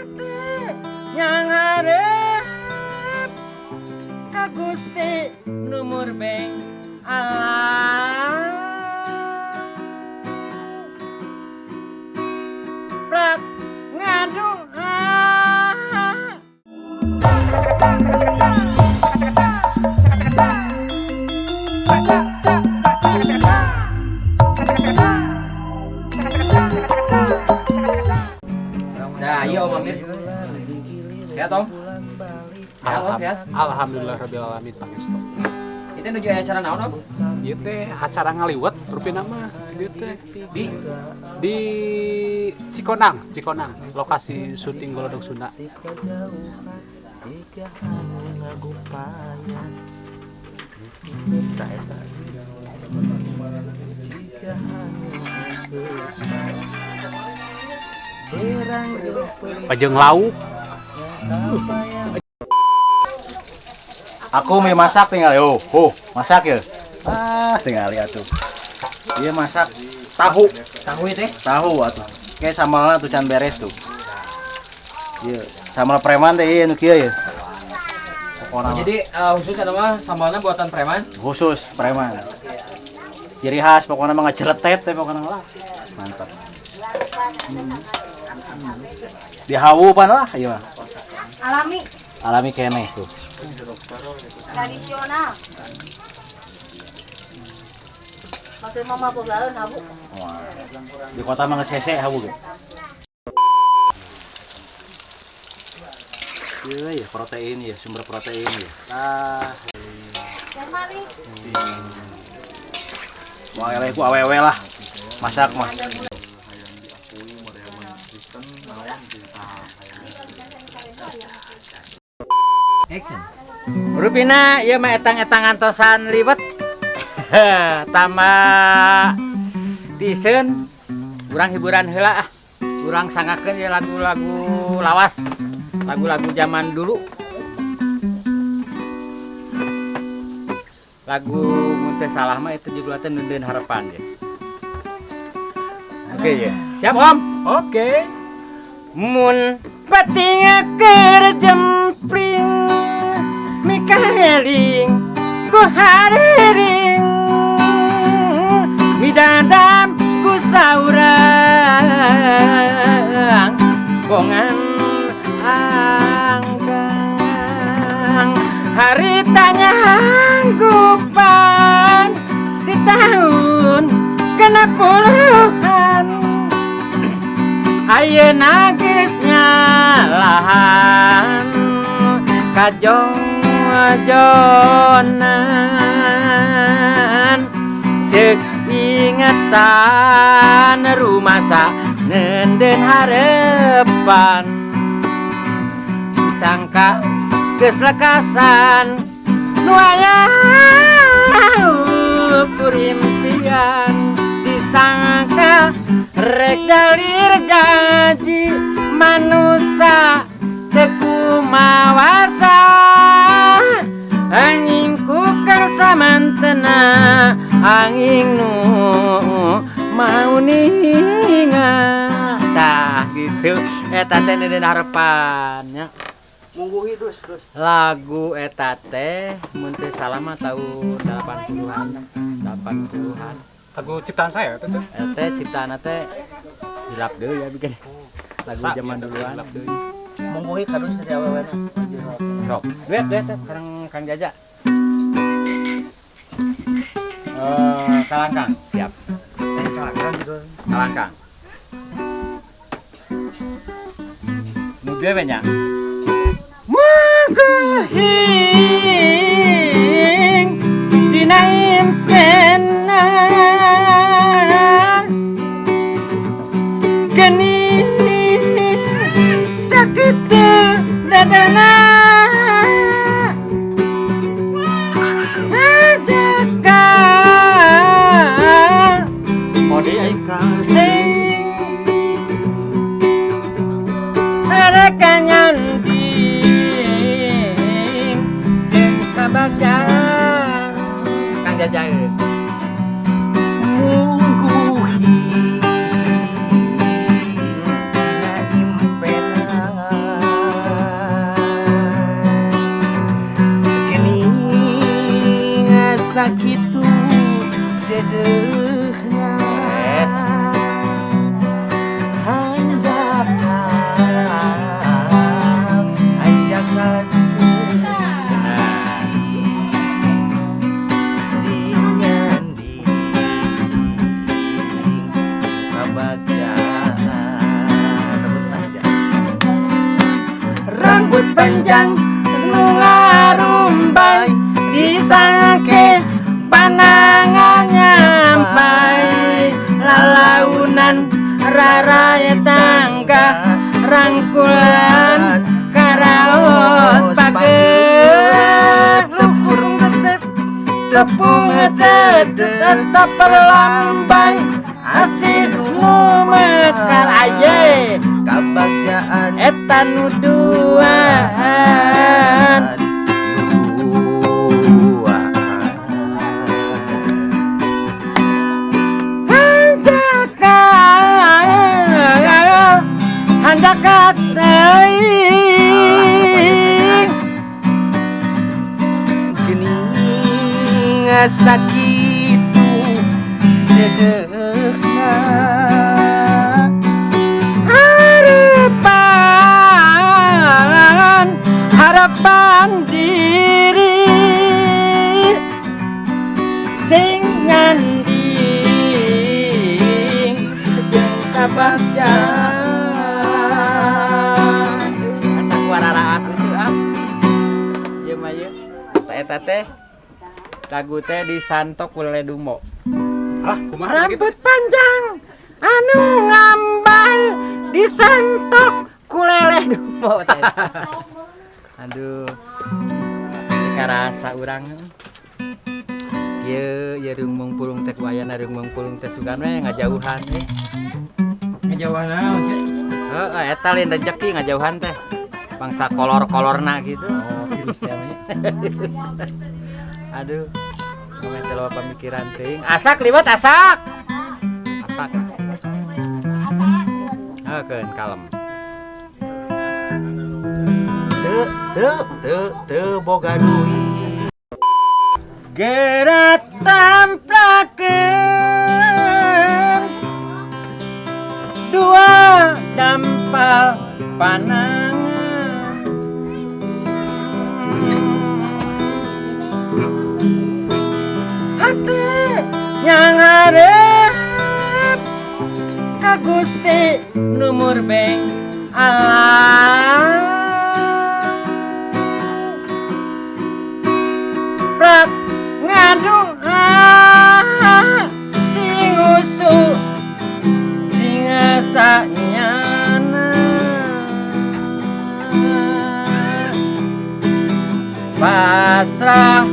Hate nyangharep ka Gusti nu murbeng alam. Prak ngadoa. Nah, iya Om Amir. Sehat Om? Sehat Om, sehat. Alhamdulillah rabbil alamin pangestu. Itu nuju acara naon Om? Ieu teh acara ngaliwet rupina mah di dieu teh. Di Cikonang, Cikonang, lokasi syuting Golodog Sunda. Pajeng lauk. Aku mau masak tinggal yo. Oh, masak ya. Ah, tinggal lihat tuh. Dia masak tahu. Tahu itu? Tahu atuh. Kayak sambalna tuh can beres tuh. Iya, sambal preman teh ieu nu kieu ya. Oh, jadi khusus eta mah sambalna buatan preman? Khusus preman. Ciri khas pokoknya mah ngeceretet teh pokoknya lah. Mantap. Dihawu pan lah ieu mah. Alami. Alami keneh tuh. Tradisional. Maksud mama bogaeun hawu. Wah. Di kota mah geus hese hawu ge. Iya ya, protein ya, sumber protein ya. Tah. Mau eleh ku awewe lah. Masak mah. Action. Rupina ieu mah etang-etang antosan liwet. Tama tiseun urang hiburan heula ah. Urang sangakeun ieu lagu-lagu lawas, lagu-lagu zaman dulu. Lagu mun teu salah mah itu judulna teh Neundeun Harapan ya. Oke ya. Siap Om? Oke. Mun penting keur jempling mikaeling ku hariring midadam ku saurang bongan angkang haritanya hanggupan di tahun kena puluhan ayeuna geus nyalahan kajong-jonan ceuk ingetan rumasa neundeun harepan sangka geus lekasan nu aya ukur impian disangka rek dalir janji manusa teu kumawasa angin ku kang samantena angin nu mau ninga tah gitu eta teh neundeun harapan nya. Mungguhi dus dus. Lagu eta teh mun teu salah mah tahun 80-an, 80-an. Lagu ciptaan saya itu teh. Eta teh ciptaanna teh hilap deui ya bikin. Lagu zaman duluan. Mungguhi kadus dari awewena. Sok. Duet duet teh sareng Kang Jaja. Kalangkang, siap. Kalangkang gitu. Kalangkang. Nu dieu we nya. Mungguhing dina impenan geuning sakitu dadana ajakan Kode aing teuing mereka nyanding sing kabagjaan Kang Jaja Mungguhi dina impenan Sakitu dedehna. Yes. Hanjakal hanjakal Nah, sing nyanding kabagjaan rambut panjang. Rambut panjang nu ngarumbay disangke panangan nyampai lalaunan raraya tangga rangkulan karaos pager tepung tepung tetap berlambai asih nu mekar aye Kabagjaan eta nu duaan. Duaan. Hanjakal hanjakat teuing. Geuning sakitu dedehna. Harapan harapan diri sing nyanding jeung kabagjaan. Asa kuararaas lucu ah ieu mah ieu. Tah eta teh lagu teh disantok ku Lele Dumo. Alah, kumaha gitu? Rambut panjang anu ngambay disantok ku Lele Dumo teh. Aduh. Karasa urang. Ieu ieu Rungmung Pulung teh ku ayana Rungmung Pulung teh sugan we ngajauhan we. Ngajauhan naon sih? Heeh, eta lain rezeki ngajauhan teh. Bangsa kolor-kolorna gitu. Oh, virus teh namanya. Aduh. Ngomong teh loba pamikiran teuing. Asak liwat asak. Asak. Heuh, keun kalem. Teu teu teu teu boga duit. Gerak tamplakeun dua dampal panangan. Hati yang harap ka Gusti nu murbeng alam prak ngadoa sing usu sing asanyana pasrah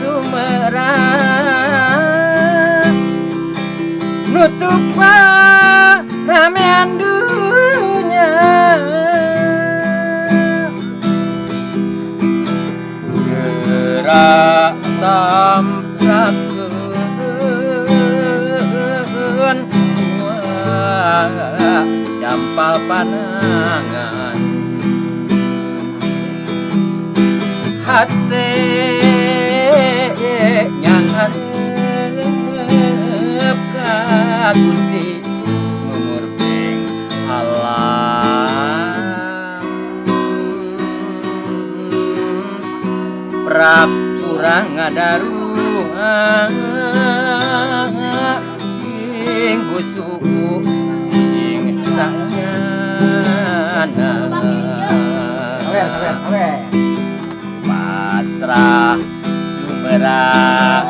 sumerah nutup ramean dunya gerak tamplakeun dampal panangan hate yang hareup ka Gusti nu murbeng alam prap urang ngadaruha sing busuk sing sanyana. Sawer, sawer, sawer. Pasrah sumerah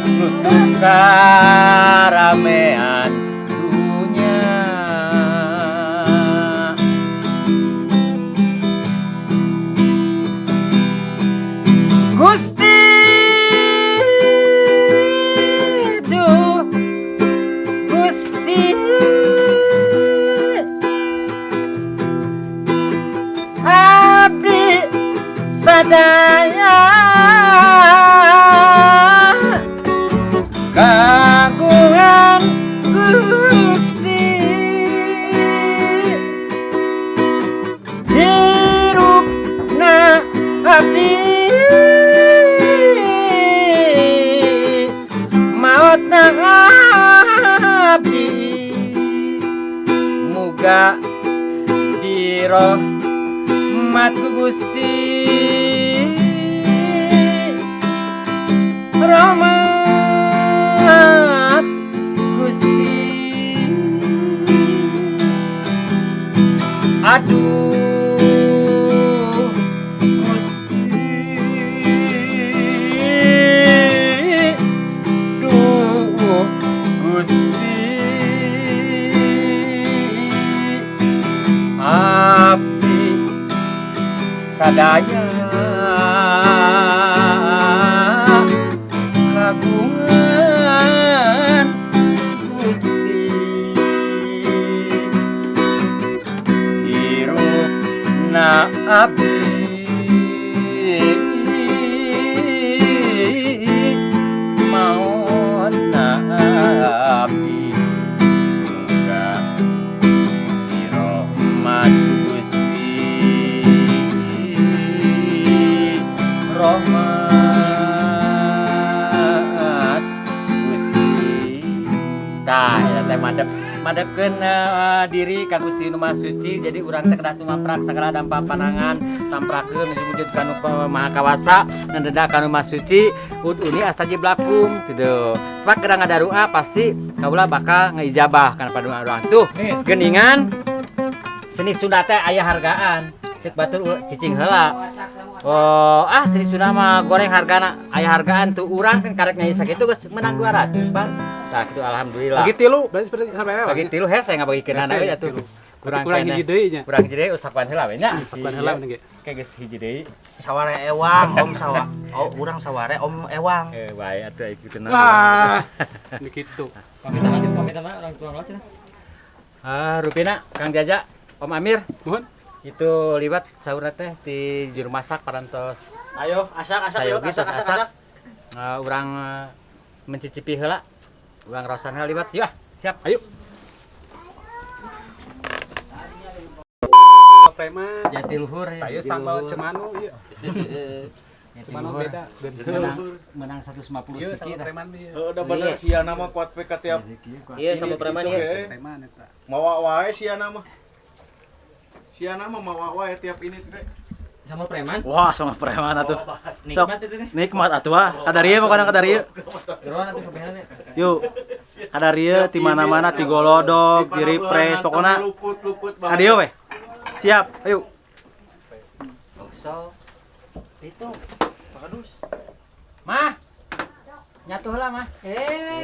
nutup karamean dunya. Gusti duh Gusti abdi sadaya kagungan Muga dirahmat ku Gusti, rahmat Gusti. Aduh Gusti, duh Gusti, abdi sadaya kagungan Gusti, hirupna abdi maotna abdi, muga dirahmat Gusti, rahmat Gusti. Tah eta teh madepkeun diri ka Gusti Nu Maha Suci. Jadi urang teh kedah tumaprak sagala dampa panangan, tamprakeun wujud ka Nu Maha Kawasa, nendeda ka Nu Maha Suci, uduni astajib lakum gitu. Pak kedah ngadarua pasti kaula bakal ngaijabah kana padoa urang. Tuh geuningan seni Sunda teh aya hargaan. Cek batur cicing heula. Oh, ah seni Sunda mah goreng hargana, aya hargaan tuh urang kan karek nyanyi sakitu geus menang 200, Pan. Tah kitu alhamdulillah. Bagi tilu, berarti seperti sampai Bagi tilu hese ngabagikeunana we atuh. Kurang hiji deui nya. Kurang hiji deui usapan heula we nya. Usapan heula we ge. Kayak geus hiji deui. Saware ewang, om sawa. Oh, urang saware om ewang. Eh, bae atuh ikutin. Wah. Kitu. Pamitan orang tua lo cenah. Ah, rupina Kang Jaja, Om Amir. Nuhun. Itu liwat saurna teh di juru masak parantos. Ayo, asak asak sayogi asak tos asak. asak. Urang mencicipi heula. Urang raosan heula liwat. Yuk, siap. Ayo. Preman. Jatiluhur ya. Ayo sambal cemanu ieu. Cemanu beda. Menang 150 Ieu siki sambal dah. preman ieu. Heeh, udah bener siana mah kuat PK tiap. Iya sambal preman ieu. Preman eta. Mawa wae siana mah. Siana mah mawa wae tiap ini teh. Sama preman. Wah, sama preman atuh. Nikmat itu teh. Nikmat atuh ah. Kadarieu pokona kadarieu. Geroan atuh kabehanna. Yuk. Kadarieu di mana-mana di golodog, di refresh pokona. Kadieu we. Siap, ayo. Okso. Itu, Pak Kadus. Mah. Nyatu heula mah. Eh.